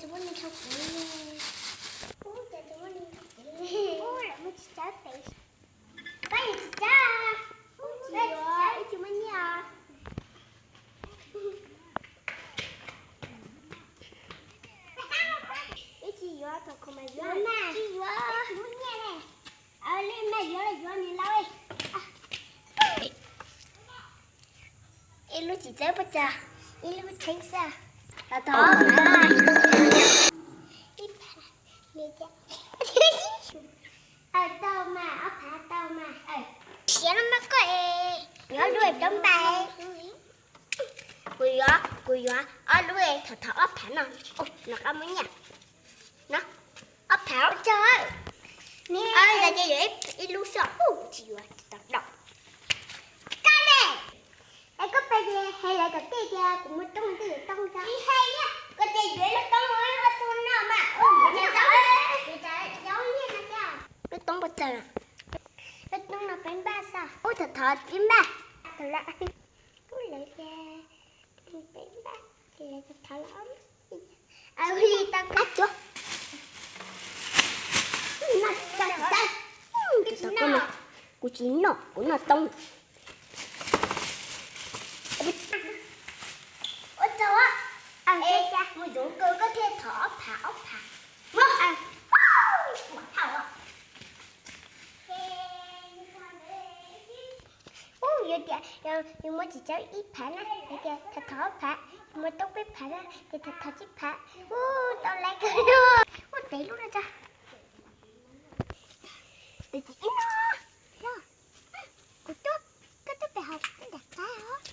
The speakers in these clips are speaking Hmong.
Tus muaj nyiaj dhau kuv li. Ub, cas tus muaj nyiaj dhau kuv li. Ub, lawv muaj tsis tsawg pes. Pab yus tsis tsawg. Ub, tsis yuav, ib tsis muaj nyiaj. Ib tsis yuav, thaum khaus mas yuav. Tsis yuav, ib tsis muaj nyiaj li. Li mas yuav los yuav nws lauj. Ib lub tsis txawb pes tsawg, ib lub txheeb xwb. Thov thov. Ib phav, tau mas, ob phav tau mas. Siav no mas koj es, yuav lub es roob npais. Kuv yuav, kuv yuav ob lub es thov thov ob phav no. Nws qab muaj nyiaj. No, ob phav ua tsaug. Ntawd ces yuav ib lub xwb, tsis yuav tsis tau dua. Koj ne, es koj pes ces hais lawv tom tej tias kuv muaj toob twb yuav toob tso. Tsis hais li, koj ces yuav ib lub toob ua xu no mas. Lub toob puas tawg? Lub toob no peb npaj xwb. Ub, thov thov peb npaj. Thaum lawv, ub, lawv tias peb npaj ces lawv thov thov lawm. Li tau qab cuav. Kuv tsis noj, kuv noj toob. Ua tsaug, mus yoov kawg koj thiaj thov ob phav ob phav. Ub, yus tias yus muaj tsis tsawg ib phav na, yus tias thov thov ob phav, yus muaj toob peb phav na, ces thov thov tsib phav. Ub, tau laiv kawg li. Ub, tev lub no tso. Tes ib no. Kuv tuaj, koj tuaj pem hauv nram qab os.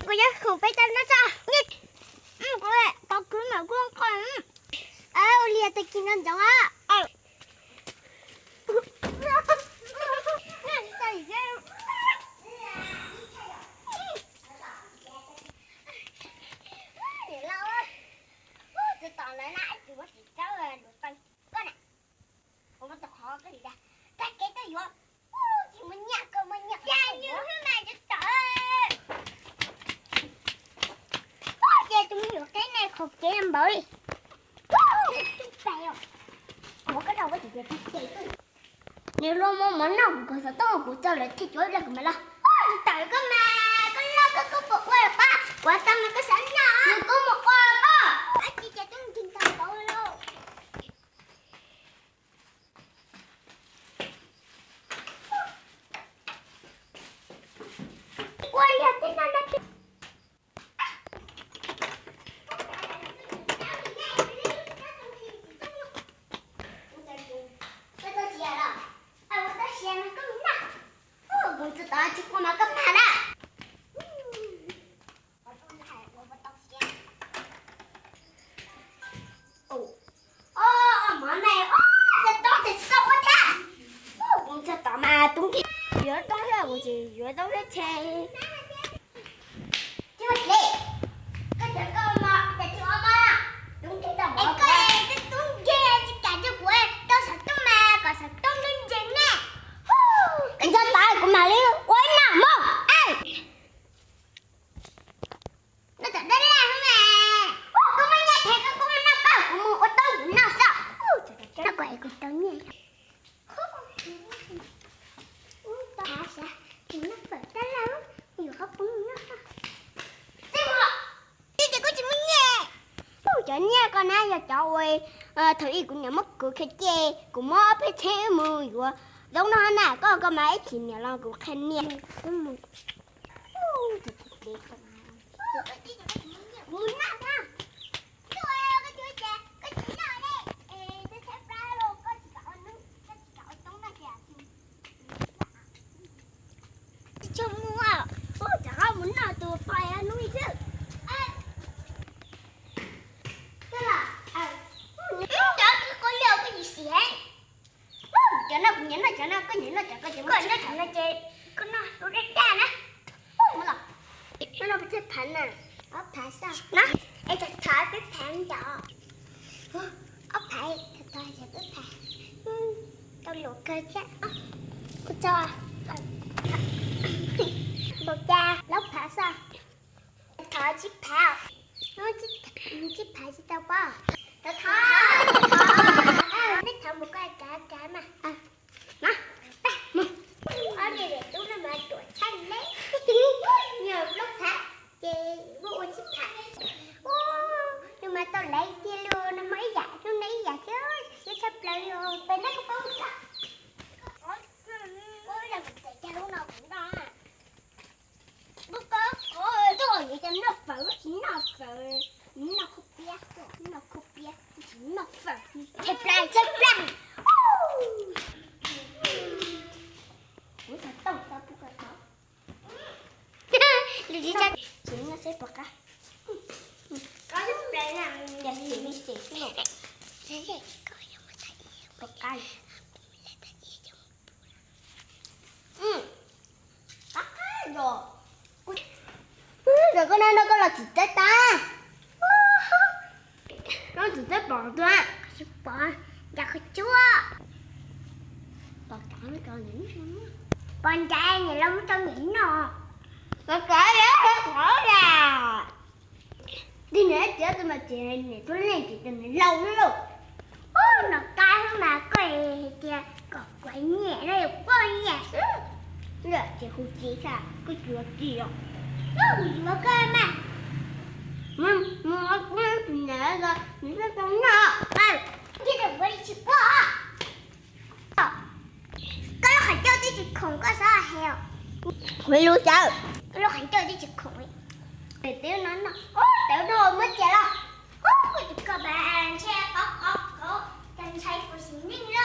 Kuv yuav khum peb tau no tso. Kuv tau kwv mas kuj qoj. Ua li tag kis no ntsoov os. Niam laus, tsis tom lawv na, tsis muab tsis tsawb lus tau koj na. Kuv muab tau qhov koj li dag, tag kev tuaj yuav, tsis muaj nyiaj koj muaj nyiaj. Cas nws hwj mas tsis tom. Ces tus me nyuam qeb ne qhov kev npaum li. Tus pais os, ua koj rau koj tsis tias tus ces tuaj. Nws luag muaj mov noj, kuv xov tooj kuv txog lawv thiaj cuab ib pliag kuv mam los. Tawm koj mas, koj loj koj kuj puas ua los pab, kuv tau mas koj xav noj, nws kuj mus ua koj. Ab, tsis ces tub nkeeg tau tau lauj. Ua li tib no no. Koj tau siav los? Ua tau siav no koj mus noj. Kuv tsis tau tsis quaj mas koj mag na. Mov ne, tsis tau tsis tau ua thiab. Kuv tsis tau mas tub nkeeg. Yuav toob thiab, kuv tsis yuav toob thiab tse. Tsis ua li, koj cov koj mov cas tsis ua mov, tub nkeeg tau mov. Koj tub nkeeg tsis kam rau kuv tau xov tooj mas kom xov tooj nkeeg ne. Koj nco tau kuv mam li ua ib noj mog. Noj tom dab laj xwb mas. Koj muaj nyiaj ces koj kuj mus noj koj, kuv mus ua toob kuv noj xwb. Noj kom es kuv tau nyiaj. Ub, tau hav xav, kuv noj fawm tab laj, yuav qhov poob noj. Tij ces kuj tsis muaj nyiaj. Ub, cov nyiaj ko na yog cov uas thaum ub kuv niam muab kuv qhia ces kuv muab ob peb txheeb mus yuav zaub noj na, koj koj mas ib chim niam los kuv qhia niam. Tsis tshua muaj, ub, rov qab mus noj tus pais hnub ib xwb. Cov koj liaj koj tsis siav. Cov no kuv nyiam noj, cov no koj nyiam noj, cov koj nyiam noj, cov no ces koj noj tus daj daj na. Mus los, no no peb phav na, ob phav xwb na, es thov peb phav ntawd. Ob phav, thov thov peb phav. Tau luam kawg thiab. Kuv tso, npaum cas plaub phav xwb. Thov Thov tsib phav, tsib phav tsis tau pob. Thov, thov, nej thov mus koj kav kav mas. Ob niag daim tub no mas ruam tshaj li, nyuam plaub phav ces muaj ua tsib phav. Nws mas tau laiv tiag li, nws muaj ib yam hnub no ib yam thiab, siab tshaj plaws li os. Peb noj koj pob mus tso. Lub no kuv noj. Lub ko, tuaj yuav cov noj fawm, tsis noj fawm, noj khaub piab, noj khaub piab, tsis noj fawm, tshaib plab, tshaib plab. Kuv xav tau tau pub ko tau. Lub tsis tsa, tsis noj seb puas qab. Ko xav li xwb los. Puas qab? Qab qab yom. Yog koj noj no koj los tsis teb tag. Koj tsis teb pom tuaj. Pom, cas koj cuab. Pom kav, pom ncav niam laus muab rau niam noj. Pom kav, qhov qhov las. Dig niam tiav tus mas ces niam tuab leej ces tus niam laus lauj. Ub, no qab mas koj hais tias kom kuv nyiam no yuav poj niam. Ces hu txiv tha koj cuav txiv os. Yuav koj mas. Mus tus niam los nws tau noj. Cia tus ua li tsis pom. Koj lub qhov ncauj twb tsis khoom koj xav hais os. Hu lus tsaw. Koj lub qhov ncauj twb tsis khoom li. Tes no no, ub, tes no muab cia los. Ub, tus koj mas ntshe qov qov qov, cas ntshai kuv sim neej li.